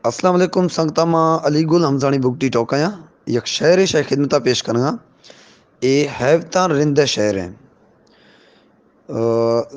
السلام علیکم سنگتاں، ما علی گل ہمزانی بگٹی ٹوکاں یک شعرے شے خدمتا پیش کنگاں۔ اے ہیوتان رند ءِ شعر ایں۔ آ،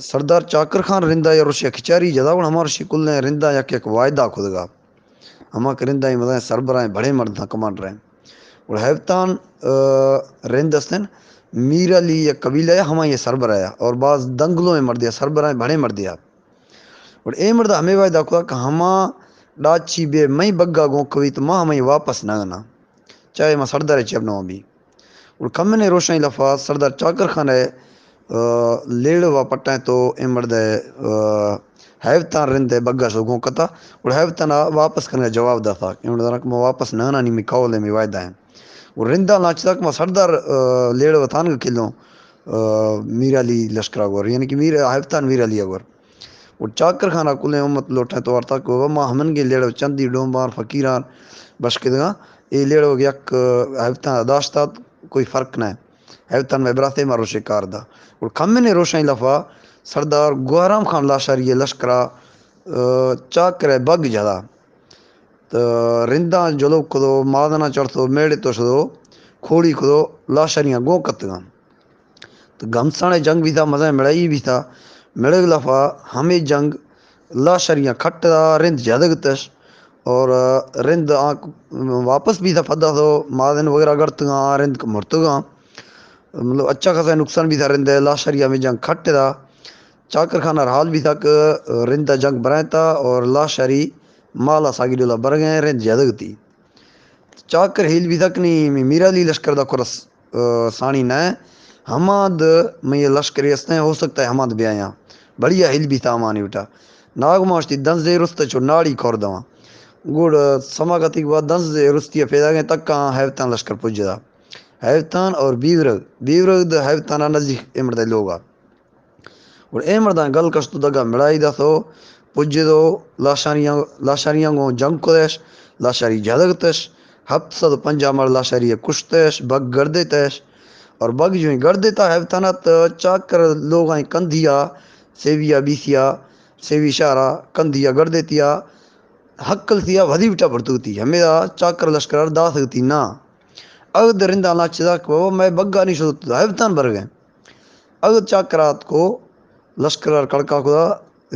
سردار چاکر خان رندا یا روشی کچاری جدا گڑ ہما روشی کلیں رندا یک یک واعدہ کدگا۔ ہما کہ رندا اے مزائیں سربراہیں بڑے مرداں کمانڈر ایں۔ گڑ ہیوتان، آ، رند استن میر علی یک قبیلہ یا ہما یہ سربراہ یا اور باز دنگلو مردیا سربراہیں بڑے مردیا۔ گڑا اے مرد ءَ ہمے وعدہ کتا کہ ہما ڈاچی بے مئی بگا گوں کویت ما ہمئی واپس نہ گنا، چاہے ما سردار چپ نہ بی۔ گڑا کمنے روشانی لفا سردار چاکر خان ءِ، آ، لیڑو ءَ پٹائیں تو اے مرد ءَ، آ، ہیوتان رند ءِ بگا شو گوں کتا۔ گڑا ہیوتان ءَ واپس کنگا جواب داتا کہ اے مرد ءَ کہ ما واپس نہ گنا، نی می قول ءِ می وعدہ ایں۔ گڑا رندا لانچتا کہ ما سردار، آ، لیڑو ءَ تانگا کلوں، آ، میر علی لشکر ءَ گور، یعنی کہ میر ہیوتان میر علی ءَ گور۔ و چاکر خان ءَ کلیں امت لوٹائیں تو وارتا کہ بابا ما ہمنگیں لیڑو چندی ڈومبار فقیران بشکدگاں، اے لیڑو یک ہیوتان داشتات، کوئی فرق نہ۔ ہیوتان مئے براتے ما روشے کار دا۔ گڑا کمنے روشانی لفا سردار گوہرام خان لاشاری ءِ لشکر ءَ، آ، چاکر ءِ بگ جدا۔ تو رنداں جلو کدو، مادناں چڑتو، میڑے تو شدو، کھوڑی کدو، لاشاریاں گوں کتگاں۔ تو گھمسان ءِ جنگ بیتا، مزن مڑائی بیتا۔ مڑگ لفا ہمے جنگ لاشاریاں کھٹ دا، رند جدگ تش اور رند آنک واپس بیتا پدا تو مادن وغیرہ گڑتگاں، رند مرتگاں۔ مطلب اچھا خاصا نقصان بیتا رند ءِ، لاشاری ہمے جنگ کھٹ دا۔ چاکر خان ءَ حال بیتا کہ رند ءَ جنگ برائیں تا اور لاشاری مالا ساگی ڈولا برگیں رند جدگ تی۔ چاکر ہیل بیتا کہ نی می-، میر علی لشکر دا کرس، آ، سانی نہ، ہماد میں یہ لشکری استیں، ہو سکتا ہے ہماد بیایاں۔ بڑھیا ہیل بیتا ہمانی بیٹا۔ ناگ ماشتی دنزے رست چو ناڑی کور دواں۔ گڑ سما گتی کے بعد دنزے رستی پیدا گئے تک کہاں ہیوتان لشکر پجدا۔ ہیوتان اور بیورگ، بیورگ د ہیوتان نزدیک امردے لوگا۔ گڑا اے مرداں گل کشت و دگا مڑائی داتو، پجدو لاشاریاں، لاشاریاں گوں جنگ کدش، لاشاری جدگتش، ہپت سد و پنجاہ مڑ لاشاری کشتش، بگ گردیتش، اور بگ جو گردیتا ہیوتانا تو چاکر لوگاں کندھیا، سیویا بیسیا، سیوی شہرا کندھیا گردیتیا، ہکل تیا ودی بٹا برتگتی، ہمیدا چاکر لشکر داتگتی نا۔ اگد رندا لاچ دا کہ بابا میں بگانی شد ہیوتان برگئے۔ اگد چاکرات کو لشکر کڑکا کدا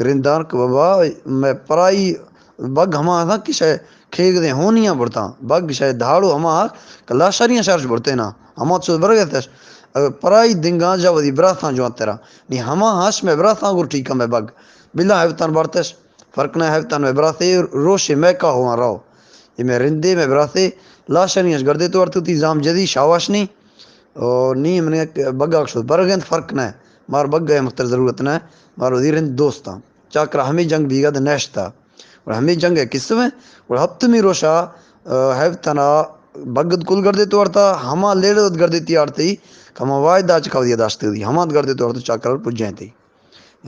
رندان کہ بابا میں پرائی بگ ہما تھا کہ شے کھیگ دے ہونیاں برتا، بگ شے دھاڑو ہما کہ لاشاریاں شارش برتے نا، ہما چود برگتش۔ اگر پرائی دنگاں جا ودی براتاں جوان ترا، نی ہما ہاش میں براتاں گر ٹھیک میں بگ بلا ہیوتان بارتش۔ فرق نہ ہیوتان میں براتے روشے میں کا ہوا رو۔ یہ میں رندے میں براتے لاشانی اش گردے تو ارتو تی زام جدی شاواش نی۔ او نی من بگا شد برگند فرق نہ۔ مار بگا مختر ضرورت نہ۔ مار وزیر رند دوستاں۔ چاکر ہمیں جنگ بیگا دے نشتا۔ اور ہمیں جنگ ہے قصہ میں۔ اور ہفتمی روشا، آ، ہیوتانا بگد کل گردے تو ارتا، ہما لیڑو گردے تی آرتی، کہ ہما واحد دا چکا ودی داشتے دی۔ ہما گردے تو ارتا چاکر پجائیں تی۔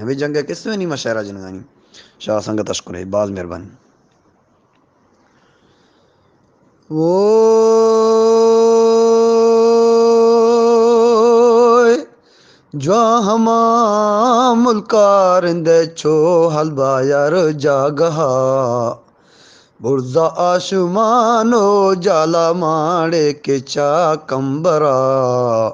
ہمے جنگ ءِ قصہ نی ما شعرا جنگانی۔ شاہ سنگت اشکر ہے، باز مہربانی۔ ووئے جوان ہما ملکا رندے چو حلبا یار جاگہا۔ برزا آشمان و جالا ماڑے کے چا کمبرا۔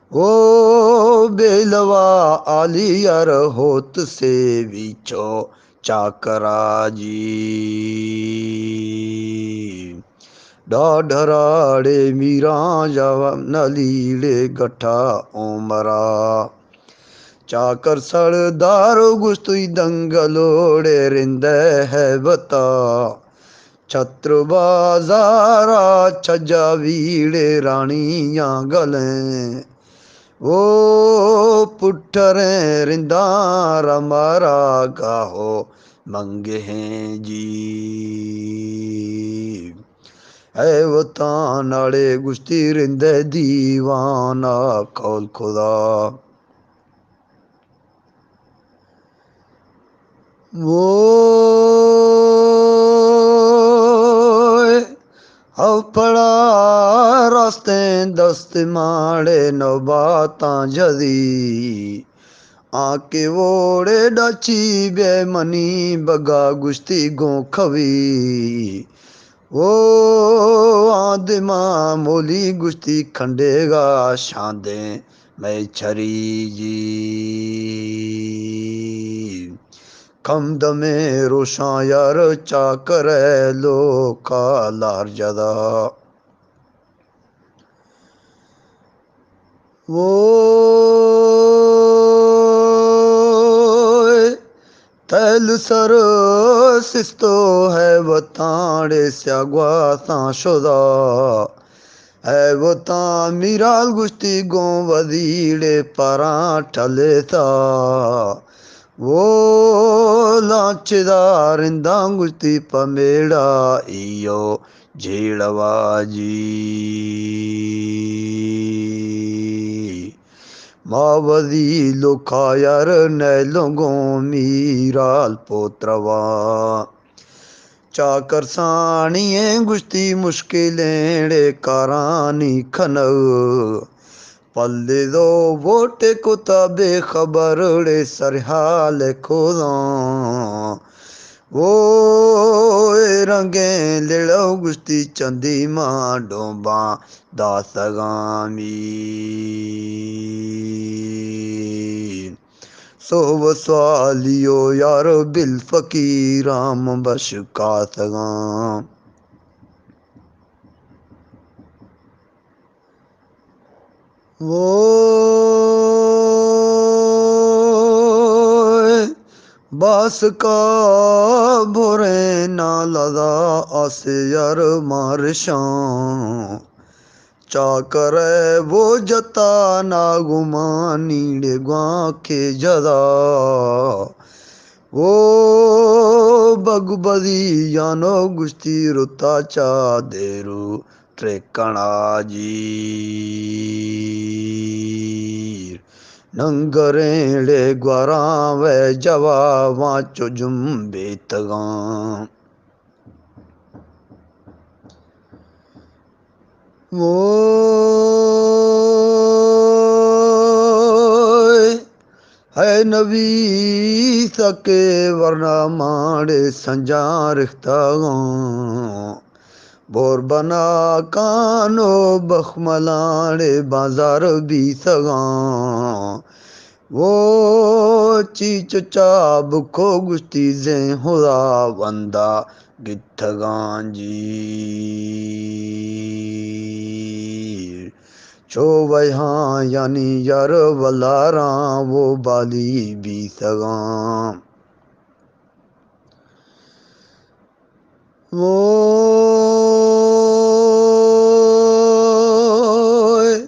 او بیلوا آلی یار ہوت سے ویچو چاکرا جی۔ ڈاڈھراڑے میراں جاوا نلیڑے گٹھا عمرا۔ چاکر سردار گشتوی دنگلوڑے رندے ہیبتا۔ چھتر بازارا چھجا ویڑے رانیاں گلیں۔ او پٹھریں رنداں را مارا گاہو منگہیں جی۔ اے وطن اڑے گشتی رندے دیوانا قول خدا۔ ووئے، او پڑا راستیں دست ماڑے نوباتاں جدی۔ آں کہ ووڑے ڈاچی بے منی بگا گشتی گوں کھوی۔ او آں دما مولی گشتی کھنڈے گا شاندیں مئے چری جی۔ کم دمے روشاں یار چاکر ءِ لوکا لار جدا۔ ووئے تیل سر سستو ہے وتاڑے سیاہ گواساں شدا۔ ہے وتاں میرال گشتی گوں وزیڑے پراں ٹلیتا۔ وو لانچ دارنداں گشتی پمیڑا ایو جھیڑوا جی۔ ما وزی لوکا یار نیلوں گوں میرال پوتروا۔ چاکر سانی ایں گشتی مشکلیں ڑے کارانی کھنگ۔ پلے دو ووٹے کتا بے خبر ڑے سرحال کھوزاں۔ وو اے رنگیں لڑو گشتی چندی ماں ڈومباں داسگاں میر۔ سہب سوالیو یار بل فقیراں من بشکاسگاں۔ ووئے باسکا بھریں نالدا آسے یار مارشاں۔ چاکر ءِ وو جتا ناگمانی ڑے گواں کہ جدا۔ وو بگ بزی یانو گشتی رتا چا دیرو ٹرکنا جیر۔ ننگریں ڑے گوراں وے جواباں چو جنبیتگاں۔ ووئے ہے نبی سکے ورنا ماڑے سنجاں رختگاں۔ بور بنا کانو بخملاڑے بازار بیسگاں۔ وو چی چچا بکو گشتی زیں خدا وندا گتگاں جی۔ چو ویہاں یعنی یار ولاراں وو بالی بیسگاں۔ ووئے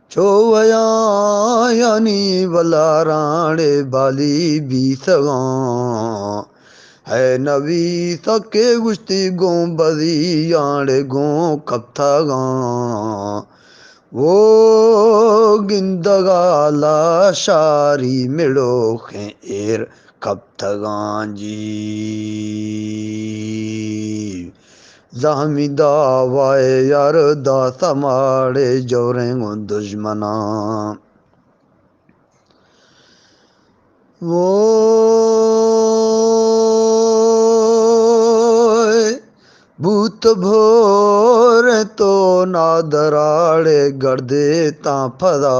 چو ویاں یعنی ولاراں ڑے بالی بیسگاں۔ ہے نبی سکے گشتی گوں بزیاں ڑے گوں کپتگاں۔ وو گندگا لاشاری مڑوخیں ایر کپتگاں جی۔ زہمی دعوائے یار داسا ماڑے جوریں گوں دژمناں۔ ووئے بوت بھوریں تو نادراڑے گردے تاں پدا۔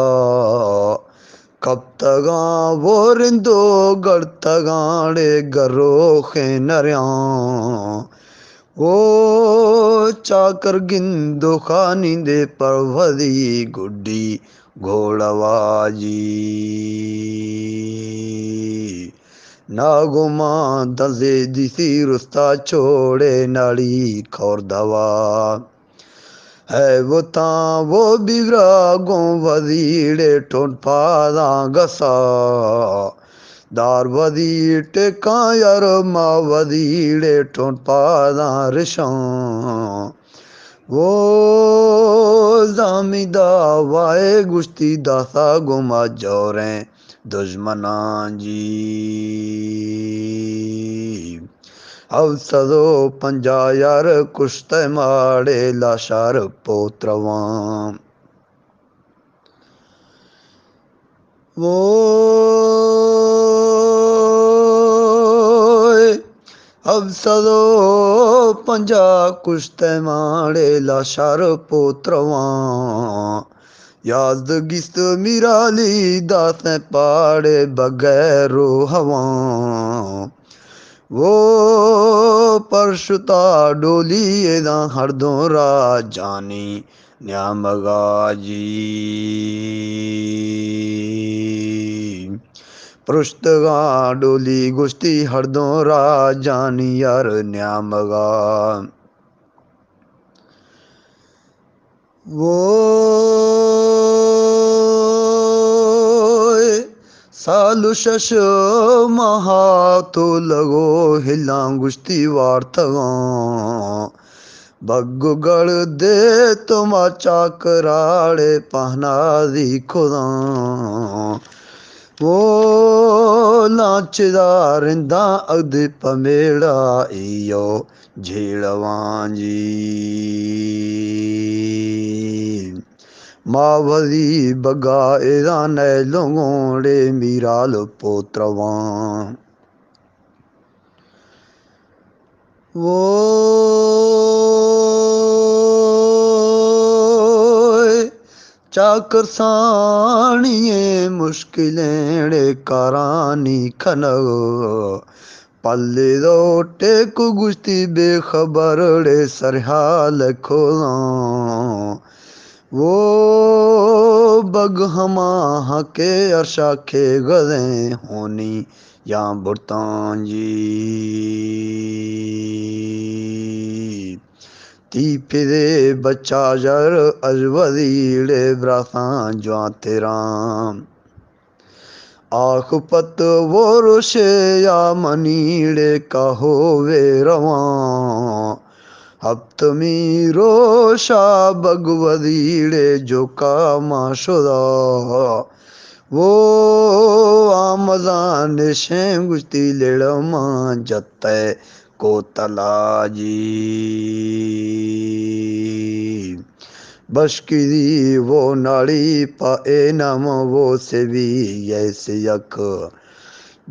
کپتگاں وو رندو گڑتگاں ڑے گروخیں نریاں۔ وو چاکر گندو خانیندے پروزی گڈی گھوڑوا جی۔ ناگمان دزے دیسی رستا چھوڑے ناڑی کھوردوا۔ ہے وتاں وو بیگرا گوں وزیڑے ٹونڈ پاداں گسا۔ دار وزیر ٹکاں یار ما وزیڑے ٹونڈ پاداں رشاں۔ وو زامی دعوائے گشتی داسا گوں ما جوریں دژمناں جی۔ ہفت سد و پنجاہ یار کشتہ ماڑے لاشار پوت رواں۔ وو ہفت سد و پنجاہ کشتہ ماڑے لاشار پوت رواں۔ یازدہ گیست میرالی داسیں پاڑے بغیر و ہواں۔ وہ پرشتا ڈولی ایداں ہردوں راجانی نیامگا جی۔ پرشتگاں ڈولی گوشتی ہردوں راجانی یار نیامگا۔ وہ سال و شش ماہ تو لگو ہلاں گوشتی وارتگاں۔ بگ گڑ دے تو ما چاکراڑے پہنازی کھداں۔ وہ لانچ دارنداں اگدی پمیڑا ایو جھیڑواں جی۔ ما وزی بگا ایران لنگوڑے میرال پوت رواں۔ وہ چاکر سانی مشکلیں کارانی کنگ۔ پلے دو ٹیک گوشتی بے خبر ڑے سرحال کھولاں۔ وہ بگ ہما ہاں کہ ارشا کے گزیں ہونی یا برتاں جی۔ تی پدے بچا جر اج وزیڑے براساں جوان تیراں۔ آخ پت وہ روشے یا منیڑے کہو وے رواں۔ ہپتمی روشا بگ وزیڑے جو کا ما شدا۔ وہ آمزان شیں گوشتی لڑ ما جتے کوتلا جی۔ بشکیزی وہ ناڑی پہ اے نام وہ سیوی ایس یک۔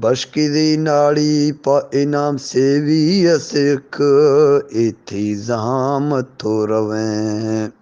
بشکیزی ناڑی پہ اے نام سیوی ایس یک۔ ایتھی زحمت تو رویں۔